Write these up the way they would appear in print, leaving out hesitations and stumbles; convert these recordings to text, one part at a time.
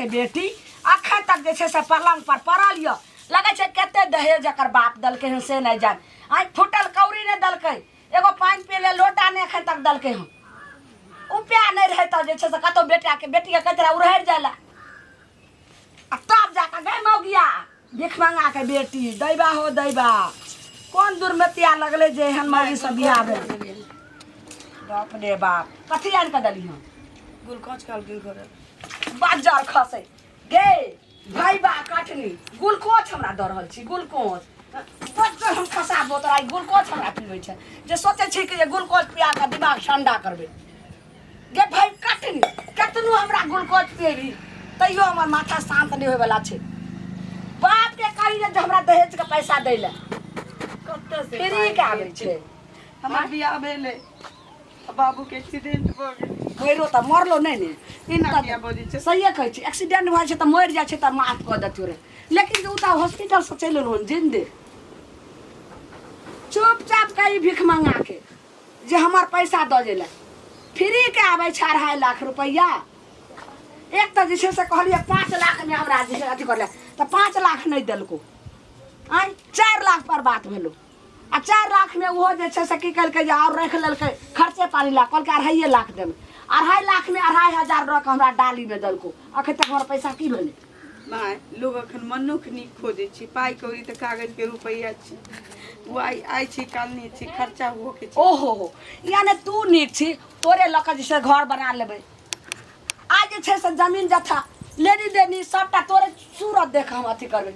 के बेटी अखन तक जे छै से पलंग पर पड़ल यऽ। लगै छै कते दहेज एकर बाप देलकै हन से नहि जान। आइ फूटल कौड़ी नहि देलकै, एगो पानि पियै लए लोटा नहि एखन तक देलकै हन। उपाय नहि रहै तऽ जे छै से कतहु बेटाके बेटीके कहैत रहै उड़हरि जाय लए, आ तब जाकऽ गै मौगिया भिख मंगा के बेटी दैबा हो दैबा, कोन दुर्मतिया लगलै जे एहन मौगी सब बियाह भेल। बाप रे बाप, कथी आनि कऽ देली हन? गुलकोच कहलखिन घरे बज्जर खसै गे भैबा कटनी, गुलकोच हमरा दऽ रहल छी। गुलकोच बज्जर हम खसाबो तोरा। ई गुलकोच हमरा पीबै छै जे सोचै छी कि जे गुलकोच पिया कऽ दिमाग ठंडा करबै। गे भाइ कटनी, केतनो हमरा ग्लूकोज पिएबी तैयो हमर माथा शांत नहि होयवला छै। बाप के कही जे हमरा दहेज के पैसा दै लए। कतऽ से फ्री पाइ के आबै देतै? छै। हमर बियाह भेलै आ बाबू के एक्सीडेंट भऽ गेल। मरियो तऽ मरलो नहि ने। एना किया बजै छै? सहिए कहै छी, एक्सीडेंट भऽ जाइ छै तऽ मरि जाइ छै तऽ माफ कऽ देतियो रे, लेकिन ओ तऽ हॉस्पिटल से चलि एलहुँ जिन्दे। चुपचाप कही भीख मंगा के जे हमर पैसा दऽ जेला। फ्री के आबै छै 2.5 लाख रुपैआ। एक तऽ जे छै से कहलियै 5 लाखमे हमरा जे छै अथी करले तऽ 5 लाख नहि देलको। आँय, 4 लाख पर बात भेलो आ 4 लाखमे ओहो जे छै से की केलकै जे आओर राखि लेलकै खर्चे पानी ला। कहलकै 2.5 लाख देबै। 2.5 लाखमे 2,500 रख हमरा डालीमे देलको। अखन तक हमर पैसा की भेलै? माय, लोग अखन मनुख नीक खोजै छै, पाइ कौड़ी तऽ कागज के रुपैआ छै। ओ आइ आइ छै, काल नहि छै, खर्चा हुओ के छै। ओहो हो, यानी तू नीक छी, तोरे लऽ कऽ जे छै घर बना लेबै। आइ जे छै से जमीन जथा लेनी देनी सबटा तोरे सूरत देख हम अथी करबै।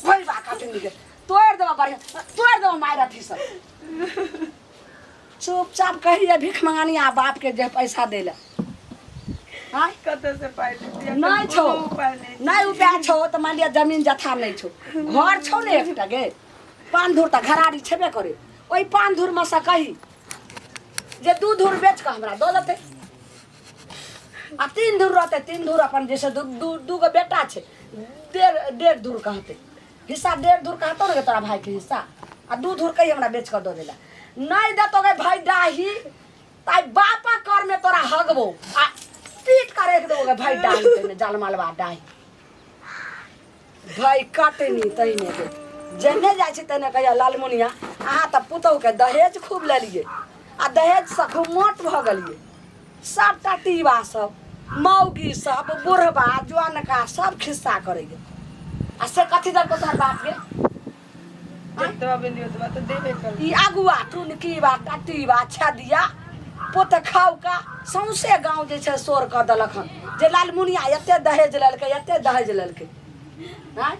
भैबा कटनी के तोड़ि देबऽ, बढ़िआँ तोड़ि देबऽ मारि अथी सब। चुपचाप कहिए भीख मंगानी आ बाप के जे पैसा दै लए। आँय? कतऽ से पाइ देतै? अखन नहि छौ। कोनो उपाय नहि छै। नहि उपाय छौ तऽ मानि लिअ जमीन जथा नहि छौ, घर छौ ने एकटा गे, पान धूर तऽ घरारी छेबे करे, ओहि पान धूरमे सँ कही जे 2 धूर बेच कऽ हमरा दऽ देतै आ 3 धूर रहतै, 3 धूर अपन जे छै दू गो बेटा छै, 1.5 धूर कहतै हिस्सा, 1.5 धूर कहतौ ने तोरा भाइके हिस्सा, आ 2 धूर कही हमरा बेच कऽ दऽ देला। नहि देतौ गे भाइ डाही तऽ आइ बापा करमे तोरा हगबौ आ पीट कऽ राखि देबौ गे भाइ डाही, तहिने जालमालबा डाही भाइ कटनी। तहिने गे जेने जाइ छै तहिने कहिया लालमुनिया अहाँ तऽ पुतहुके दहेज खूब लेलियै आ दहेजसँ खूब मोट भऽ गेलियै। सबटा टीबा सब मौगी सब बुढ़बा जुअनका सब खिस्सा करैया। आ से कथी देलकौ तोहर बाप गे? जतबा भेलै ओतबा तऽ देबे करबै। ई अगुआ टुनकी बा टटीबा छदिया पुत खाउका सौंसे गाँव जे छै शोर कऽ देलक हन जे लालमुनिया एते दहेज लेलकै, एते दहेज लेलकै। आँय,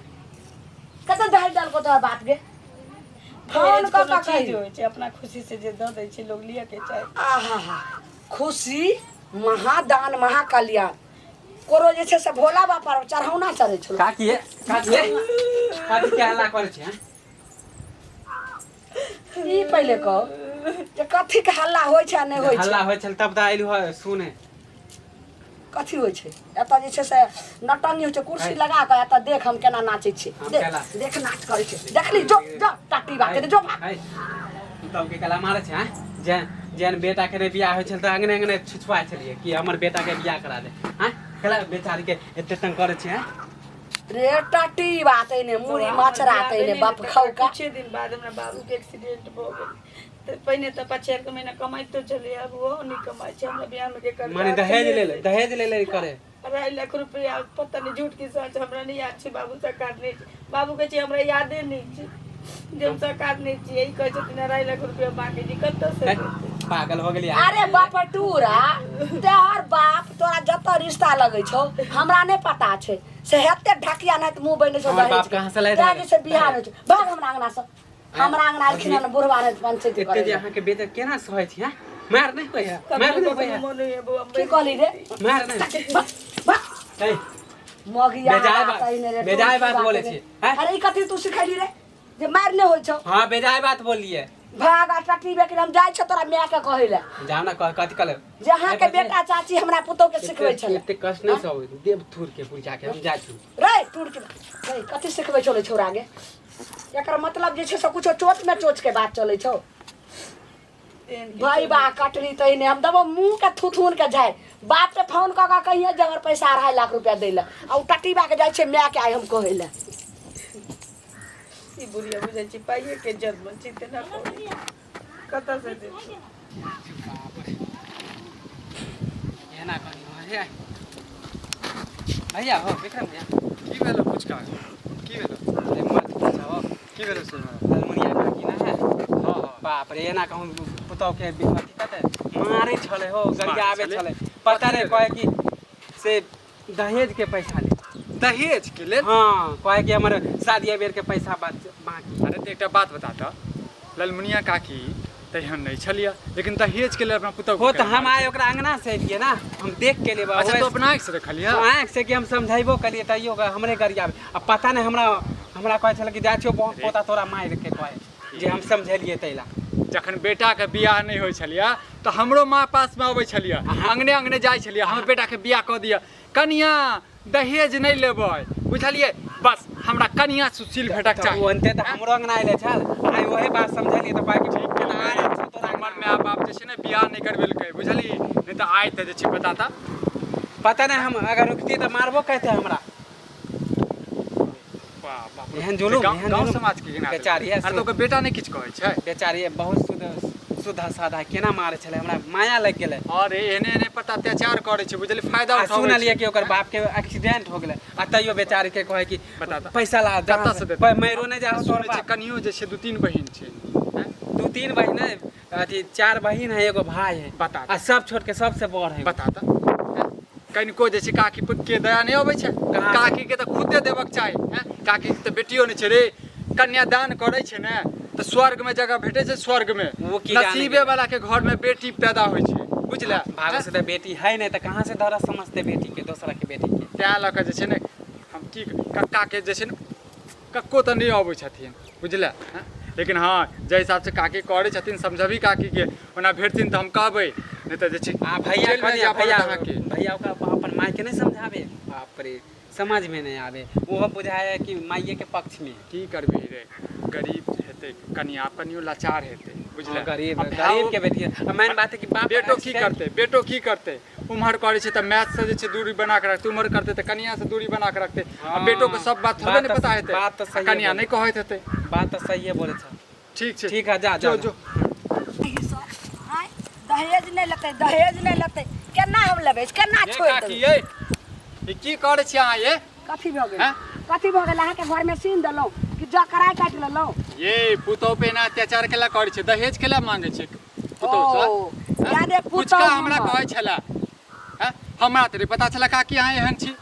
कते दहेज देलकौ तोहर बाप गे? फोन दहेज कऽ कोनो कऽ चीज कही। होइ छै? अपना खुशी से जे दऽ दै छै लोग लिअ के चाही। आहा, खुशी महादान महाकल्याण कोनो जे छै से भोला बाबा पर चढ़ौना चढ़ै छलो। काकी ये, काकी ये, काकी के हल्ला करै छै? हैं? ई पहिले कह जे कथी के हल्ला होइ छै आ नहि होइ छै। हल्ला होइ छल तब तऽ आइलु ह सुने। कथी होइ छै एतऽ जे छै से नटंगी होइ छै, कुर्सी है। लगा कऽ एतऽ देख हम केना नाचै छियै। हम देख केला। देख नाच करै छै, देखली? जो जो टाटी बात जो भाग। है, तब के कला मारै छै? हैं? जेहन जेहन बेटा के नहि बियाह होइ छल तऽ अंगने अंगने छिछुआइ छलियै कि हमर बेटा के बियाह करा दे। हैं, कला बेचारी के एते तंग करै छै? हैं? रे टटी बात ने मुड़ी बौआ, हमर मचरा बियाह तैने भेलै ने बाप तकर खौका। कुछे दिन बाद हमरा बाबू के एक्सीडेंट भऽ गेल तऽ पहिने तऽ 5-6 महीना कमाइतो छलै, आब ओहो नहि कमाइ छै। हमरा बियाहमे के कर्जा माने दहेज छलै ले ले, दहेज ले ले करे। 2.5 लाख रुपया। पता नहि झूठ की सच, हमरा नहि याद छै। बाबू सरकार नहि छै, बाबू कहै छै हमरा यादे नहि छै जे हम सरकार नहि छियै। ई कहै छथिन 2.5 लाख रुपया मांगे छी, कतऽ से है, देतै? पागल हो गेलियै। अरे बाप टूरा, तोहर बाप तोरा जतऽ रिश्ता लगै छौ हमरा नहि पता छै से हेते ढकिया नहि तऽ मुँह बनै छौ। हमर दहेज बाप के। कहाँ से लाइ तैं देलकै? जे छै बिहार होइ छै। भाग हमरा अंगना से, हमरा अंगना एलखिन हन बुढ़वा नहि पंचायत एते करै जे लए। अहाँके बेटा केना सहै छी? हैं, मार नहि होइ है? मार कखनो नहि होइ कखनो है? मोन होइए बौआ की कहली रे? मार नहि। भाग, भाग। है, मगिया बेजाय बात- तहिने रे, बेजाय बात टुनकी बोलै रे। छी, हैं? अरे ई कथी तू सिखैली रे जे मारि नहि होइ छौ? हाँ, बेजाय बात बोलिए। भाग आ टटी बेकरी, हम जाइ छौ तोरा माय के कहै लए। जाओ ना, कथी कहले जे अहाँके बेटा चाची हमरा पुतोह के सिखबै छलै। एते कष्ट नहि सब देव थूर के पुरिया के हम जाइ छी। रे टूट के रे, कथी सिखबै छलै छौड़ा गे? एकर मतलब जे छै से कुछो चोट में चोच के बात चलै छौ। एहन किछो भाई बा कटनी तहिने हम देबो मुँह के थुथुन के झाड़ि। बाप के फोन कऽ कऽ कहिए जे हमर पैसा 2.5 लाख रुपया दै लए आ ओ टटीबा के जाइ छै माय के आइ हम कहै लए। ई बुढ़िया बुझै छी पाइए के जन्म छी तेना करै कतऽ से देतै? एना करी हे भैया हो विक्रम भैया। की भेलो पुचका, की भेलो? अरे मत पूछो। की भेलो से? ललमुनिया काकी ना है? हाँ हाँ। बाप रे, एना कहूँ पुतहु के अथी कते मारे छले हो, गरियाबे छलै? छले। पता नहीं कहे कि से दहेज के पैसा ले। दहेज के लेल? हाँ, कहे कि हमर शादी बेर के पैसा बाकी। अरे तऽ एकटा बात बता, तऽ ललमुनिया काकी तहन नहि छलियै, लेकिन दहेज के लेल अपना पुतहु हो तऽ हम आइ ओकरा अंगना से अयलियै ना, हम देख के लेबै। अच्छा, तो अपना आँखि से देखलियै? आँखि से कि हम समझेबो कलियै तैयो हमरे गरियाबे आ पता नहीं हमरा हमरा कहै छलै कि जाइ छियौ पोता तोरा मारि के कहै जे हम समझेलियै तैला। जखन बेटाके बियाह नहि होइ छलियै तऽ हमरो माँ पासमे अबै छलियै, अंगने अंगने जाइ छलियै, हमर बेटाके बियाह कऽ दिअ कनिया, दहेज नहि लेबै, बुझलियै? बस हमरा कनिया सुशील भेटक तऽ चाही। ओ अन्ते तऽ हमरो अंगना अयले छल, आइ ओहे बात समझेलियै तऽ कहै कि ठीक। आ रहल छौ तोरा। हमर माय बाप जे छै ने बियाह नहि करबेलकै, बुझलियै? नहि तऽ आइ तऽ जे छै बताता। पता नहीं, हम अगर रुकती तऽ मारबो कहते हमरा। बाप बाप। एहन जुलुम, गाँव एहन गाँव जुलुम। समाज के केना बेचारी है, अरे तऽ ओकर बेटा नहि किछु कहै छै? बेचारी बहुत शुद्ध शुद्ध साधा, केना मारे छलै, हमरा माया लागि गेलै। अरे एहने एहने पर तऽ अत्याचार करै छै, बुझलियै? फायदा आ उठाबै सुनलियै छै। कि ओकर बाप के एक्सीडेंट हो गेलै आ तैयो बेचारी के कहै कि बता तऽ। पैसा ला। कतऽ से देतै? मैरो नहि जा तोहर सुनै छियै बाप। कनियो जे छै दू तीन बहिन छै, हैं? दू तीन बहिन है, अथी चार बहिन है, एगो भाई है। बता आ सब छोट के सबसे बड़ है। बता तऽ, हैं? कनिको जे छै काकी पर के दया नहि अबै छै? कहाँ से? काकी के तऽ खुदे देबक चाही, हैं? काकी के तऽ बेटियो नहि छै रे। कन्यादान करै छै ने तऽ स्वर्ग में जगह भेटै छै, स्वर्ग में। वो की जाने नसीबे गेलै। वाला के घर में बेटी पैदा होइ छै, बुझले? भागो से तऽ बेटी है नहीं तऽ कहाँ से दर्द समझते बेटी के, दोसरा के बेटी के? तैं लऽ कऽ जे छै ने हम की कक्का के जे छै ने कक्को तऽ नहि अबै छथिन, बुझले? हैं? लेकिन हँ, जाहि हिसाबसँ काकी करै छथिन, समझबी काकीके। ओना भेटथिन तऽ हम कहबै, नहि तऽ जे छै आ भैया जेलमे कहलियै जाय पड़त भैया अहाँके। भैया ओकरा अपन माय के नहीं समझाबे, बाप रे, समझ में नहीं आवे। ओहो बुझाए कि माइये के पक्ष में है। की करबै रे, गरीब हेतै कनिया, कनियो लाचार हेतै, बुझले? हाँ, गरीब आ गरीब के बेटी है। आ मेन बात है कि बाप बेटो की accident- करतै? बेटो की करतै? उम्हर करै छै तऽ मैथ से जे छै दूरी बना के रखतै, उम्हर करतै तऽ कनिया से दूरी बना के रखतै। आ हाँ, बेटो के सब बात थोड़े बात ने तऽ- पता हेतै। बात तऽ आ सहिए कनिया बोलै। नहि कहैत हेतै। बात तऽ सहिए बोले छ। ठीक छै। ठीक है, जा जा। जो जो। आँय, दहेज नहि लेतै, दहेज नहि लेतै, केना हम लेबै, केना ये छोड़ि काकी देबै? ये ई की करै छी अहाँ ये? कथी भऽ गेल? हैं? कथी भऽ गेल? अहाँके घरमे सीन देलहुँ कि जौ कराय काटि लेलहुँ? ये पुतहु पे एना अत्याचार केला करै छै? दहेज केला मांगे छै पुतहु ओ, से? यादे पुतहु पुचका हमरा हमर। कहै छला, हैं? हमरा तऽ नहि पता छला काकी अहाँ एहन छी।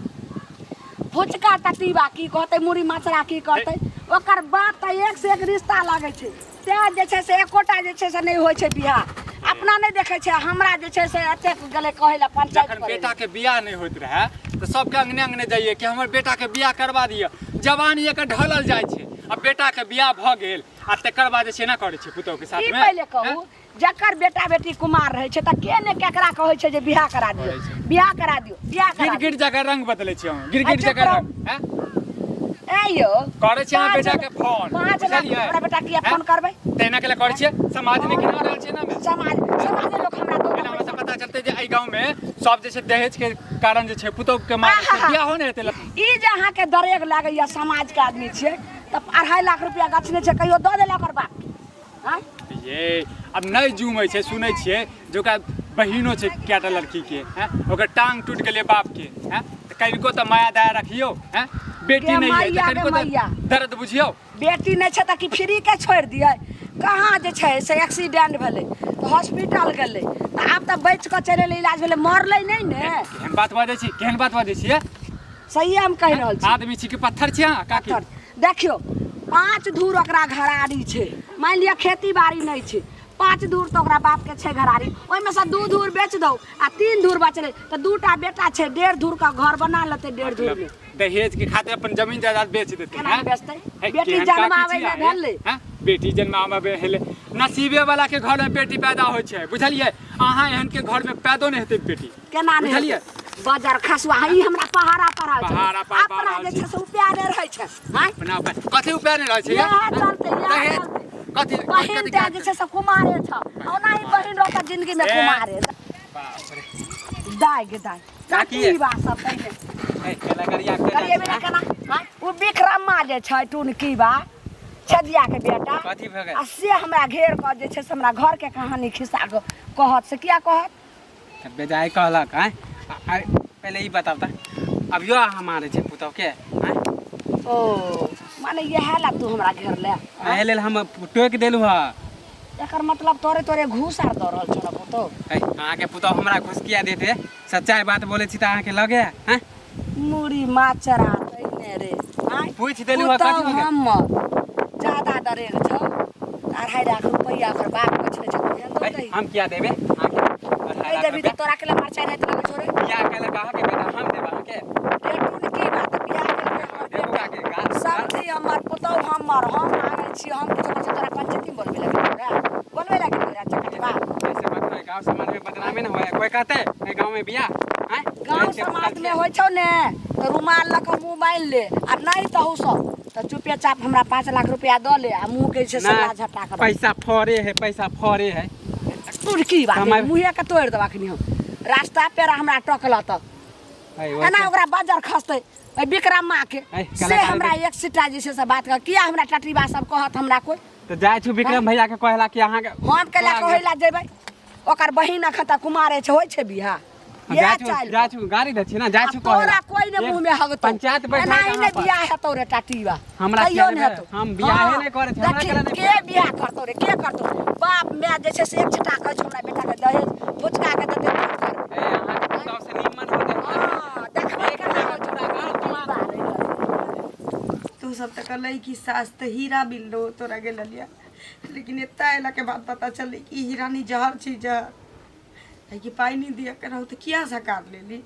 फुचका टटीबा की कहतै, मुड़ी मचरा की कहतै? ओकर बाप तऽ एक से एक रिश्ता लागै छै, तें जे छै से एकोटा जे छै से नहि होइ छै बियाह। अपना नहि देखै छै, हमरा जे छै से एतेक गेलै कहै लए पंचायत जखन करै लए। बेटा के बियाह नहि होइत रहै तऽ सबके अंगने अंगने जाइए कि हमर बेटा के बियाह करवा दिअ। जवानी एकर ढलल जाइ छै आ बेटा के बियाह भऽ गेल आ तकर बाद जे छै एना करै छै पुतहु के साथ ई में? पहिले कहू, जकर बेटा बेटी कुमार रहै छै तऽ के ने केकरा कहै छै जे बियाह करा दियौ, करै छै। बियाह करा दियौ, बियाह करा गिर गिर जगह रंग बदलै छै अहाँ, गिर गिर अच्छा, जगह करू। रंग, हैं? दियौ। ए यौ, करै छी अहाँ पाँच बेटा के फोन, 5 लाख बुझलियै? हमरा बेटा किया हैं? फोन करबै? तहिना के करै छियै, समाज मे गिना रहल छै ने हमे। समाज समाजे लोक हमरा दो एना हमरा पता चलतै जे एहि गाँव में सब जे छै दहेज के कारण जे छै पुतहु के मारै छै, आहा। बियाहो नहि हेतै। ई जे अहाँके दरेग लागैया, समाजके आदमी छियै तऽ 2.5 लाख रुपया गछने छै, कहियो दऽ देला ओकर बाप? आँय? ये आब नहि जुमै छै। सुनै छियै जे ओकरा बहिनो छै कएटा लड़की के, हैं? ओकर टांग टूटि गेलै बाप के, हैं? तऽ कनिको तऽ माया दया रखियौ, हैं? बेटी गे नहि अइ मैया, तऽ गे कनिको तऽ मैया। दर्द बुझियौ। बेटी नहि छै तऽ की फ्रीके छोड़ि दियै? कहाँ जे छै से एक्सीडेंट भेलै तऽ हॉस्पिटल गेलै तऽ आब तऽ बचि कऽ चलि एलै, इलाज भेलै, मरलै नहि ने। केहन बात बाजै छी, केहन बात बाजै छियै? सहिए हम कहि रहल छी। आदमी छी कि पत्थर छी अहाँ काकी? पत्थर। देखियौ, 5 धूर ओकरा घरारी छै। मानि लिअ खेती बाड़ी नहि छै, 5 धूर तऽ ओकरा बापके छै घरारी। ओहिमे से 2 धूर बेच दौ आ 3 धूर बचलै तऽ दूटा बेटा छै, 1.5 धूर के घर बना लेतै 1.5 धूर मे। दहेज के खातिर अपन जमीन जायदाद बेच देतै? केना हैं? नहि बेचतै? हे, बेटी केहन जन्माबै काकी छी लए अहाँ, भेलै। हैं? बेटी जन्माबै हेलै। नसीबे वाला के घर में बेटी पैदा होइ छै, बुझलियै? अहाँ एहन के घर में पैदो नहि हेतै बेटी। केना नहि बुझलियै? हेतै? बजर खसुआ, ई हमरा पहाड़ा पढ़ाबै छै। पहाड़ा पढ़ा अपना रहल जे छी। छै से उपाय नहि रहै छै, आँय? अपना उपाय कथी? उपाय नहि रहै छै इएह चलते, इएह दहेज चलते। कथी? बहिन कथी? तऽ जे छै से कुमारे छ, ओनाही बहिन रहत जिंदगी में ए। कुमारे। बाप रे। दाय गे दाय। काकी की बात सब पहिने ए केला गरिया के करिए बेटा केना हाँ ओ विक्रमा जे छै टुनकी बा छदिया के बेटा कथी भऽ गेल आ से हमरा घेर कऽ जे छै से हमरा घर के कहानी खिस्सा कऽ कहत से किया कहत। तऽ बेजाय कहलक आँय। पहिले ई बताउ तऽ अभियो अहाँ मारै छै पुतहु के आँय? ओ माने इएह ला तू हमरा घेर ले। एहि लेल हम टोकि देलहुँ हँ। एकर मतलब तोरे तोरे घूस आर दऽ रहल छौ ने पुतहु? अहाँके पुतहु हमरा घूस किया देते? सच्चाई बात बोलै छी तऽ अहाँके लगे आँय? मुड़ी माचरा तैने रे आँय। पूछि देलहुँ हँ, कथी पुतहु भऽ गेल? हमर ज्यादा दरेग छौ 2.5 लाख रुपैआ ओकर बाप के छै तेहन दऽ दही। हम किया देबै अहाँके 2.5 नहि लाख देबही तऽ रुपैआ? तोरा के लिए मरचाइ नहि लगै छौ रे। बियाह केलक अहाँके बेटा, हम देब अहाँके? रे टुनकी बात बियाह केलकै हमर देखू बेटा। काकी, गाल समधी हमर पुतहु हमर, हम मांगै छी हम किछो करै छी तोरा पंचायती में बोलबै लए गेलियौ रे? बोलबै लए गेलियौ रे चकटबा? ऐसे बात होय गाँव समाज में बदनामी न होय, कोई कहते ए गाँव में बियाह आँय? गाँव समाज में होइ छौ ने तऽ रुमाल लऽ कऽ मुँह बान्हि ले आ नहि तहु सब तऽ चुपे चाप हमरा 5 लाख रुपया दऽ ले आ मुँह के जे छै से ना, लाज हटा कऽ रख। पैसा फरे है, पैसा फरे है। तुरकी बात समय- मुँहे के तोड़ि देब अखनी हम। रास्ता पेरा हमरा टकल तऽ एना ओकरा बजर खसतै एहि विक्रमा के से कलाकारी हमरा एक सीटा जे छै से बात कर किया हमरा टटरीबा सब कहत हमरा कोइ। तऽ जाइ छु विक्रम भैया के कहला कि अहाँके हम केला कहै ला जेबै? ओकर बहिन अखन तक कुमारे छै, होइ छै बियाह? जाइ छु, जाइ छु, गाड़ी दै छी ना, जाइ छु कहै तोरा कोइ ने मुँह में हगतौ। पंचायत बैठा एनाही ने बियाह हेतौ रे टाटीबा। हमरा कहियो किया ने देबै? हेतौ। हम बियाहे हाँ, नहि करै छी, हमरा देखी, केला नहि के बियाह करतौ रे, के करतौ? बाप my जे छै से एक छिटा कहै छौ हमरा बेटा के दहेज फुचका के देतै तब करबै। ए अहाँके पुतहु से निमन होतै। हाँ, देखबै एक केना होइ छौ। पूरा गाँव समाज। तू सब तऽ कहलै कि सास तऽ हीरा मिल रहो तोरा गेल लिया, लेकिन एतऽ अयला के बाद पता चललै कि हीरा नहीं जहर छी जहर है कि पाइ नहीं दिया के रहो तऽ किया सकार लेली।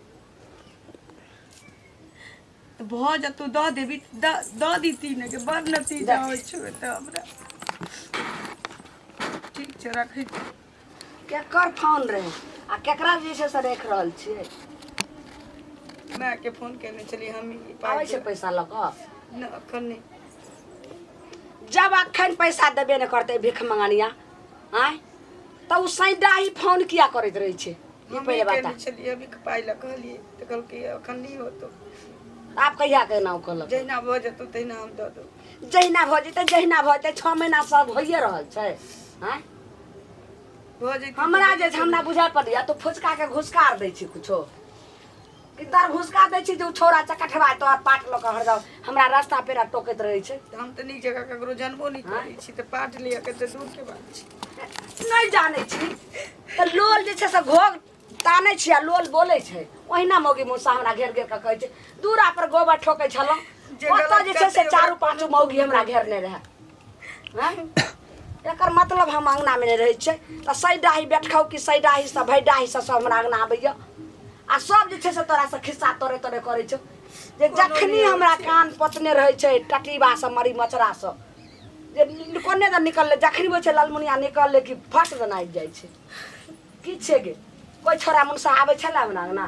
तऽ भऽ जतौ दऽ देबी दऽ दीती ने के बड़ नतीजा होइ छौ तऽ हमरा। ठीक छै रखै छी। केकर फोन रहे आ केकरा जे छै से राखि रहल छियै? मायके फोन केने छलियै हम ई पाइ आबै छै पैसा लऽ कऽ? नहि अखन नहि। जब अखन पैसा देबे नहि करतै भिख मंगनिया आँय तऽ ओ सैडाही फोन किया करैत रहै छै? ई हमही पहिले केने बता। छलियै अभी पाइ लए कहलियै तऽ कहलकै अखन नहि होतौ। आब कहिया के नाम कहलक? जहिना भऽ जेतौ तहिना हम दऽ देबौ। जहिना भऽ जेतै जहिना भऽ जेतै 6 महीना सब होइए रहल छै आँय। भऽ जेतै हमरा जे छै हमरा बुझाइ पड़ैया तो फुचका के घुसकार दै छी कुछो कि दर घुसका दै छी जे ओ छौड़ा चकठवा तोहर पाट लऽ कऽ हरदम हमरा रास्ता पेरा टोकैत रहै छै। हम तऽ नीक जगह ककरो जानबो नहि करै छी तऽ पाट लिअ के तऽ दूर के बात छै। नहि जानै छी तऽ लोल जे छै से घोघ तानै छी आ लोल बोलै छै ओहिना मौगी मौसा हमरा घेर घेर कऽ कहै छै। दूरा पर गोबर ठोकै छलहुँ जे ओतऽ गलत जे छै से करतै 4 ओकरा 5 मौगी हमरा घेरने रहए। एकर मतलब हम अङ्गनामे नहि रहै छियै तऽ सैडाही बैठखाउ कि सैडाहीसँ भैडाहीसँ सब हमरा अङ्गना आबैए आ सब जे छै से तोरासँ खिस्सा तोरे तोरे करै छौ जे जखनी हमरा कान पतने रहै छै टटीबासँ मरी मचरासँ जे कोने दऽ निकललै जखनी होइ छै ललमुनिया निकललै कि फट दना आबि जाइ छै। की छै गे कोइ छोड़ा मुनसा आबै छलै हमरा अङ्गना?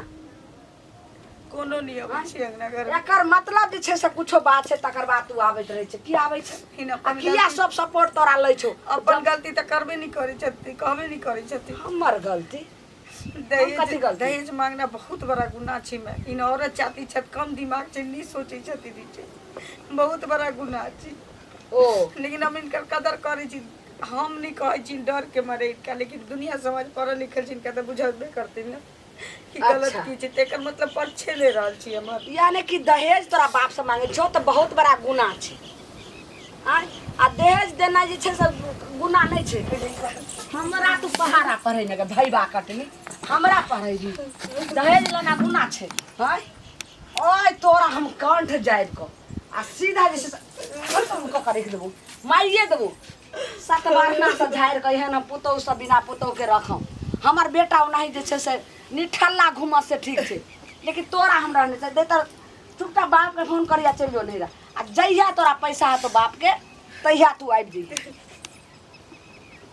कोनो नहि अबै छै अङ्गना घर। एकर मतलब जे छै से कुछो बात छै तकर बाद तू आबैत रहै छै। की आबै छै हिन आ अपन किया गलती सब सपोर्ट तोरा लै छौ? अपन गलती तऽ करबे नहि करै छथिन, कहबे नहि करै छथिन। हमर गलती? दहेज कथी गलती? दहेज मांगना बहुत बड़ा गुनाह छै। मैं इन औरत जाति छथि कम दिमाग छै नहीं सोचै छथिन ई छै बहुत बड़ा गुनाह छै। ओ लेकिन हम इनकर कदर करै छी। हम नहीं कहै छी डर के मारे इनका, लेकिन दुनिया समाज पढ़ल लिखल छै इनका तऽ बुझबे करथिन ने कि गलत अच्छा। की छै। तेकर मतलब पक्षे ले रहल छी हमर। यानी कि दहेज तोरा बाप से मांगै छौ तऽ बहुत बड़ा गुनाह छै आँय। आ दहेज देना जे छै से गुनाह नहि छै। हमरा तू पहाड़ा पढ़ै ने भैबा कटनी हमरा पढ़ैबी दहेज लेना गुनाह छै आँय। ओय तोरा हम कंठ जारि कऽ आ सीधा जे छै से खतम कऽ कऽ राखि देबौ, मारिए देबौ। 7 बार से झाड़ि कऽ एहन हम पुतहु से बिना पुतहु के रखम। हमर बेटा ओनाही जे छै से निठल्ला घूमऽ से ठीक छै, लेकिन तोरा हमरा नहि छै। तऽ चुपचाप बाप के फोन करिया चलि जो नैहरा आ जहिया तोरा पैसा हेतौ बाप के तहिया तू आबि जइहे।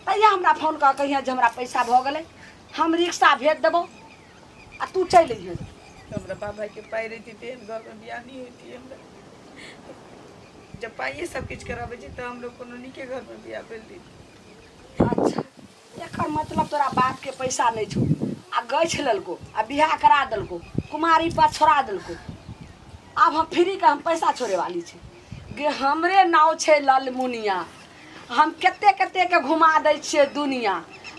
तहिया हमरा फोन कऽ कहिया जे हमरा पैसा भऽ गेलै हम रिक्शा भेज देबौ आ तू चलि अइहे। हमरा बाबा के पाइ रहितै तेहन घरमे बियाह नहि होइतियै हमरा। जब पाइए सब किछु कराबै छै तऽ हमरो कोनो नीके घरमे बियाह भेल रहितै। अच्छा एकर मतलब तोरा बाप के पैसा नहि छौ आ आ गछि लेलको आ बियाह करा देलको कुमारी पर छोड़ा देलको आब हम फ्री के हम पैसा छोड़े वाली छी गे हमरे नाव छै ललमुनिया हम कते कते के घुमा दै छियै दुनिया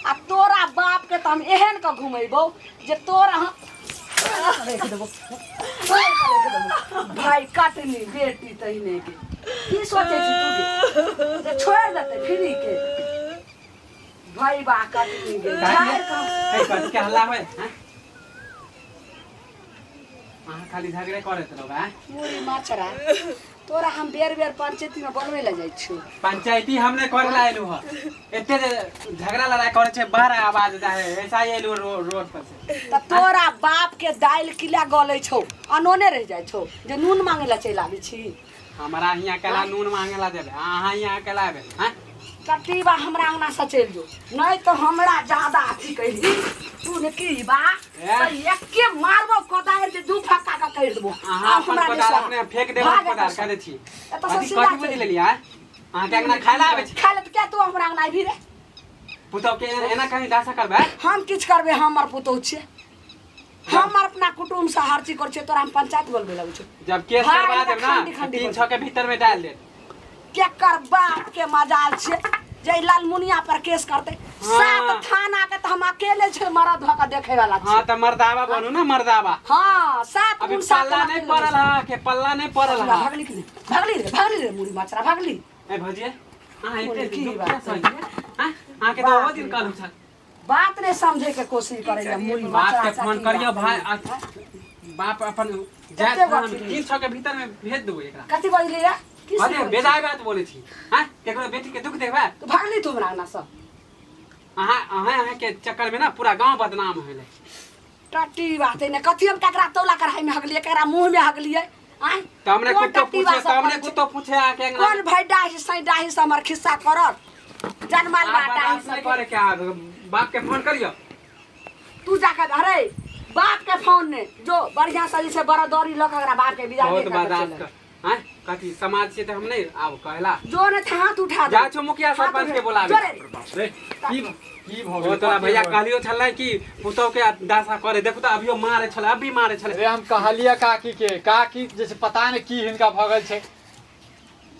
आ तोरा बाप के तऽ हम एहन के घुमेबौ जे तोरा हम राखि देबौ भाई कटनी बेटी तहिने के की सोचै छी तू गे जे छोड़ि देतै फ्री के भाई बा कटनी गे झाड़ि कऽ ए कथी के हल्ला होय हैं अहाँ खाली झगड़े करैत रहबै आँय? मुरी मछरा तोरा हम बेर बेर पंचायती में बोलबै लए जाइ छियौ पंचायती हम नहि करे ला एलू हँ एते जे झगड़ा लड़ाई करे छै बाहर आवाज जाइ है ऐसा ही एलू रोड पर से तऽ तोरा बाप के दालि किला गलै छौ अनोने रहि जाइ छौ जे नून मांगे लए चलि आबै छी हमरा हियाँ केला नून मांगे ला देबै अहाँ हियाँ केला एबै आँय कटीबा हमरा अंगना से चलि जो नहीं तो हमरा ज्यादा अथी कैली तू ने की बा ए? तो एके मारबो कोदारि जे दू फक्का के करि देबो अहाँ आब अपन हमरा कोदार नहि अपने फेंक देबै भाग कोदार एतऽ कह दै छी एतऽ से कथी सीधा कथी बुझि चलि। लेलियै आँय? अहाँके अंगना खाय ला आबै छी खाय ले तऽ किया तू हमरा अंगना आबी रे पुतहु के एना कहीं दासा करबै हम किछु करबै हमर पुतहु छियै हम अपना कुटुम्ब से हर चीज करै छियै तोरा हम पंचायत बोलबै लगै छौ जब केस भाई, करवा देब ना खंडी खंडी तीन बोल। छः के भीतर में डाल देब केकर बाप के मजाल छियै जे लालमुनिया पर केस करतै हाँ। सात थाना के तऽ हम अकेले छै मरद भऽ कऽ देखे वाला हाँ छी तो मर्दावा बनू ना मर्दावा हाँ सात अभी गुण सात पल्ला हम नहीं अकेले पड़ल छै। है के पल्ला नहीं पड़ल है भगली कि नहीं भगली रे भगली रे मुड़ी मचरा भगली ए भौजी अहाँ बोले एते की दुख बात किया सहलियै आँय? अहाँके तऽ ओहो दिन कहलहुँ छल बात नहीं समझे के कोशिश करे या मुड़ी बाप मचरा के फोन साथी करियो बात भाई नहीं। बाप अपन जाय कते थाना में बजली? तीन सौ के भीतर में भेज देबो एकरा कथी बजली रे की अरे सब बेदाय बात बोले छी हाँ केकरो बेटी के दुख देबे तू भागली तू हमरा अंगना से अहाँ अहाँ अहाँ के चक्कर में ना पूरा गांव बदनाम होले टट्टी बात है ने कथी हम ककरा तौला कढ़ाई में हगलिए ककरा मुंह में हगलिए आय त हमरे कोन कुत्तो टट्टी पूछे बात त हमरे सब करै कुत्तो पूछे आके छै? अंगना कोन भाई डाही सही डाही से हमर खिस्सा करत जनमाल बा आप डाही बर्दाश्त नहीं सब करे के आब बाप के फोन करियो तू जाके अरे बाप के फोन ने जो बढ़िया से जे छै बरदौरी लऽ के ओकरा बाप के विदा बहुत दे के बर्दाश्त चलि। कर हैं कथी समाज से त हम नहीं आब कहला जो ने हाथ उठा दे जा छो मुखिया हाथ सरपंच उठा- के बोलाबे जो रे। रे की की भऽ ओ गेलै तोरा भैया कहलियो छलै कि पुतहु के दासा करे देखू तऽ अभियो मारे छलै अभी मारे छलै अरे हम कहलियै काकी के काकी जे छै पता नहि की हिनका भऽ गेल छै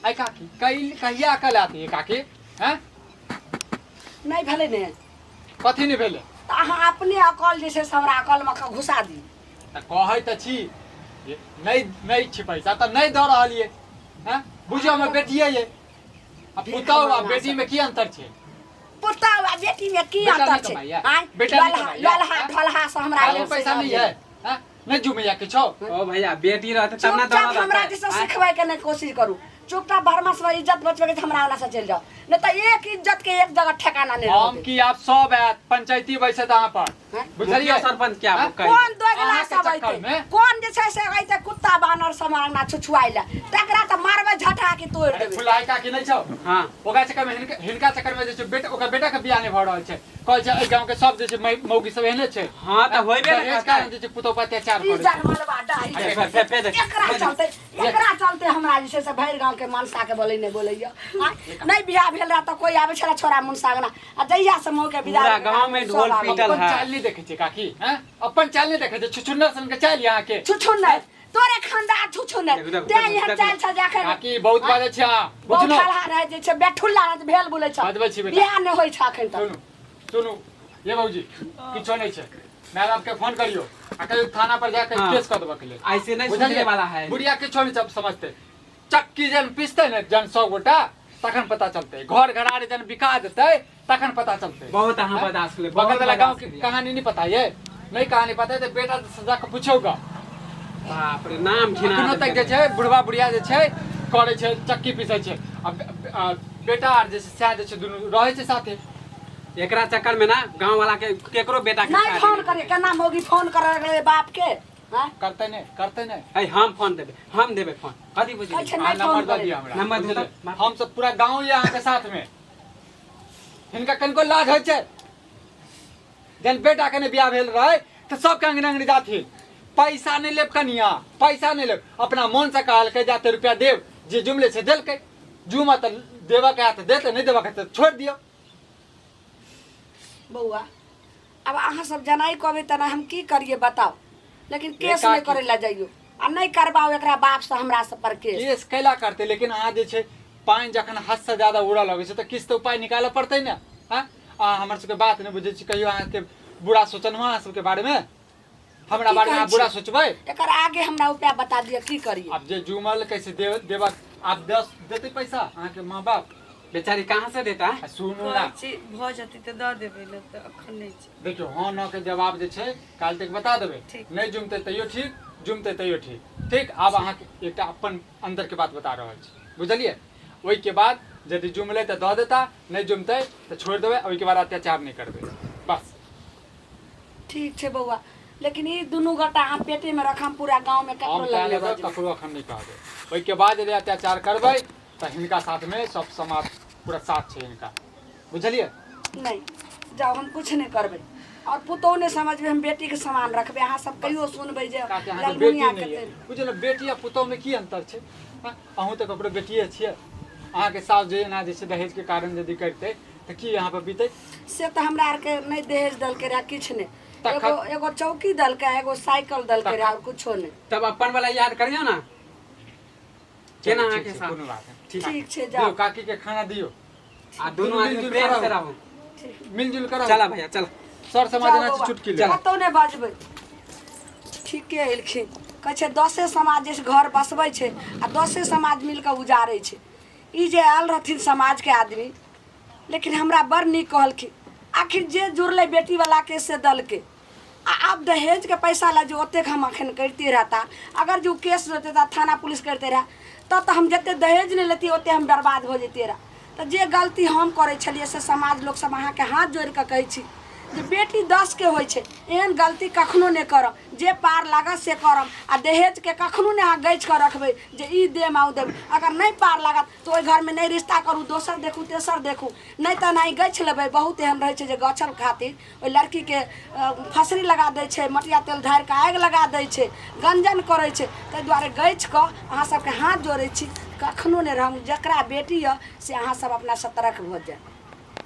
आइ काकी कैल कहिया अकल आती है काकी हैं नहि भेलै ने कथी नहि भेलै तऽ अहाँ अपने अकल जे छै से हमरा अकलमे कऽ घुसा दी तऽ कहै तऽ छी जे नहि नहि छै पैसा तऽ नहि दऽ रहल ये हैं बुझियौ हमर बेटिए ये आ पुतहु आ बेटीमे की अन्तर छै पुतहु आ बेटी में की बेटा अंतर नहि छै कमाइया? आँय बेटा नहि ललहा कमाइया? ललहा आँय? ढलहा से हमरा खाली एगो पैसा से नहीं है हैं नहि जुमैया किछो ओ भैया बेटी रहते तब ना चुपचाप दौलत हमरा रहतै। दिस सिखबै के नहि कोशिश करू चुपचाप भरमास में इज्जत बचबै के छै, हमरा वाला से चलि जाओ नहि तऽ एक इज्जत के एक जगह ठेकाना नहि हम रहतै की आप सब आयत पंचायती बैसत अहाँ पर हैं? बुझलियै मुखिया सरपंच के आब हैं? कहि कोन दोगला अहाँके सब चक्कर अइतै में? कोन जे छै से अइतै कुत्ता बानर सब अंगना छुछुआइ लए तकरा तऽ मारबै झटा के तोड़ि अरे देबै फुलाइ काकी नहि छौ हाँ ओकरा चक्कर में हिनका हिनका चक्कर में जे छै बेटा ओकर बेटा के बियाह नहि भऽ रहल छै कहै छै एहि गाँव के सब जे छै मौगी सब एहने छै हाँ तऽ होइबे ने दहेज करतै। कारण जे छै पुतोह पर अत्याचार ई करै छै जानमलबा डाही अरे फे- फे- फे- दे। एकरा चलते एकरा चलते हमरा जे छै से भरि गाँवके मनसा के बोलै नहि बोलैया आँय, नहि बियाह भेल रहा तऽ कोइ आबै छलै छोरा मनसा अंगना आ जहिया से मौके विदा पूरा भेल, गाँव में सब ढोल आबै। पीटल अपन है। चाल नहि देखै छै काकी हैं अपन चाल नहि देखै छै छुछुन्नर सन के चाल यहाँ के छुछुन्नर तोरे खानदान छुछुन्नर देखू, देखू, तें देखू, इहाँ देखू। चाल छ जे एखन काकी बहुत बाजै छै अहाँ बहुत बुझलहुँ हल्हा रहै जे छै बेठुल्ला रहै छै, भेल बोलै छ बजबै छी बेटा। बियाह नहि होइ छ एखन तक सुनू सुनू ये बाबूजी किछो नहि छै माय बाप के फोन करियो आ कहियो थाना पर जाके हाँ। केस कऽ देबऽ के लेल ऐसे नहीं बुझलियै? सुनने वाला है बुढ़िया किछो नहि सब समझते चक्की जन पिसतै ने जन सौ गोटा तखन पता चलतै घर घरारे जन बिका जेतै तखन पता चलतै बहुत अहाँ बर्दाश्त केलियै, बहुत बगल वाला गाँव बर्दाश्त के केलियै। कहानी नहीं पता ये नहीं कहानी पता है तो बेटा से जाके पूछोगा बाप रे नाम घिना अखनो तक जे छै बुढ़वा बुढ़िया जे छै करै छै चक्की पीसै छै आ आ बेटा आर जे छै सएह जे छै दुनू रहै छै साथे एकरा चक्कर में ना गांव वाला के केकरो बेटा के नहीं शादी फोन नहीं करे केना मौगी फोन करे लगलै बाप के हाँ? करतै नहि करतै नहि है हम फोन देबे हम देबे फोन कथी बुझली अच्छा, अहाँ नहि फोन नंबर दऽ करे। दिअ हमरा नंबर दे बुझलियै? दो। हम सब पूरा गाँव यऽ अहाँके साथमे हिनका कनिको लाज होइ छै जहन बेटाके नहि बियाह भेल रहै तऽ सबके अङ्गने अङ्गने जाथिन पैसा नहि लेब कनिया पैसा नहि लेब अपना मोनसँ कहलकै जाते रुपया देब जे जुमले छै देलकै जुमा तऽ देबऽके हैत तऽ देतै नहि देबऽके तऽ छोड़ि दियौ बौआ आब अहाँ सब जनाइ कहबै तेना हम की करिए बताउ, लेकिन केस नहि एकाकी। करै लए जइयो आ नहि करबाउ एकरा बापसँ हमरा सब पर केस। केस कैला करतै, लेकिन अहाँ जे छै पानि जखन हदसँ ज्यादा उड़ऽ लगै छै तऽ किछु तऽ उपाय निकालऽ पड़तै ने। हँ, अहाँ हमर सबके बात नहि बुझै छी। कहियो अहाँके बुरा सोचलहुँ अहाँ सबके बारेमे? हमरा की बारेमे कहै अहाँ बुरा छी? सोचबै? एकर आगे हमरा उपाय बता दिअ, की करिए? आब जे जुमल कैसे दे देबक, आब दस देतै पैसा अहाँके माँ बाप? बेचारी कहाँ से देता है? आ सुनू ना, कहै छी भऽ जेतै तऽ दऽ देबै, नहि तऽ अखन नहि छै। देखियौ, हँ न के जवाब जे छै काल्हि तक बता देबै। ठीक। नहि जुमतै तैयो ठीक, जुमतै तैयो ठीक। ठीक, आब अहाँके एकटा अपन अन्दरके बात बता रहल छी, बुझलियै? ओहिके बाद यदि जुमलै तऽ दऽ देता, नहि जुमतै तऽ छोड़ि देबै। ओहिके बाद अत्याचार नहि करबै, बस। ठीक छै बौआ, लेकिन ई दुनू गोटा अहाँ पेटेमे रखम, पूरा गाँवमे हम ककरो तैं लग नहि लऽ कऽ बजबै। ककरो एखन नहि कहबै। ओहिके बाद यदि अत्याचार करबै तऽ हिनका साथमे सब समाज पूरा साथ छै हिनका, बुझलियै? नहि जाउ, हम कुछ नहि करबै और पुतोहु नहि समझबै, हम बेटीके समान रखबै। अहाँ सब कहियो सुनबै जे काके अहाँके बेटी ललमुनिया नहि कते यऽ, बुझलियै ने? बेटी आ पुतोहुमे की अन्तर छै? हँ, अहूँ तऽ ककरो बेटिए छियै। अहाँके साउस जे एना जे छै दहेजके कारण यदि करितै तऽ की यहाँ पर बीतै? से तऽ हमरा आरके नहि दहेज देलकै रहए किछु नहि। तखन एगो एगो चौकी देलकै, एगो साइकिल देलकै रहए और कुछो नहि। तब अपन वाला याद करियौ ना केना चलू, अहाँके ठीक छै, साथ कोनो बात नहि। ठीक। ठीक छै, दियौ जाउ। काकी के खाना दियौ। आ दुनू दुनू आदमी मिलजुल प्रेम कऽ से रहू। रहू। मिलजुल कर। चला भैया, चला। सर समाज जाउ एना बौआ, चुटकी ले। कतहु नहि बजबै। ठीके एलखिन, कहै छै दसे समाज जे घर बसबै छै आ दसे समाज मिल कऽ उजारै छै। ई जे आयल रहथिन समाजके आदमी, लेकिन हमरा बड़ नीक कहलखिन। आखिर जे जुड़लै बेटीवलाके से देलकै, आ आब दहेजके पैसा लए जे ओतेक हम अखन करिते रहता, अगर जे ओ केस रहतै तऽ थाना पुलिस करिते रहए तब तऽ हम जतेक दहेज नहि लेतियै ओतेक हम बर्बाद भऽ जैतियै रहए। तऽ जे गलती हम करै छलियै से समाज लोकसभ अहाँके हाथ जोड़ि कऽ कहै छी जे बेटी दसके होइ छै, एहन गलती कखनो नहि करब। जे पार लागत से करब, आ दहेजके कखनो नहि अहाँ गछि कऽ रखबै जे ई देम आ ओ देब। अगर नहि पार लागत तऽ ओहि घरमे नहि रिश्ता करू, दोसर देखू, तेसर देखू, नहि तऽ एनाही गछि लेबै। बहुत एहन रहै छै जे गछल खातिर ओहि लड़कीके फसरी लगा दै छै, मटिया तेल ढारि कऽ आगि लगा दै छै, गञ्जन करै छै। ताहि दुआरे गछि कऽ अहाँ सबके हाथ जोड़ै छी, कखनो नहि रहम। जकरा बेटी यऽ से अहाँ सब अपना सतर्क भऽ जायब।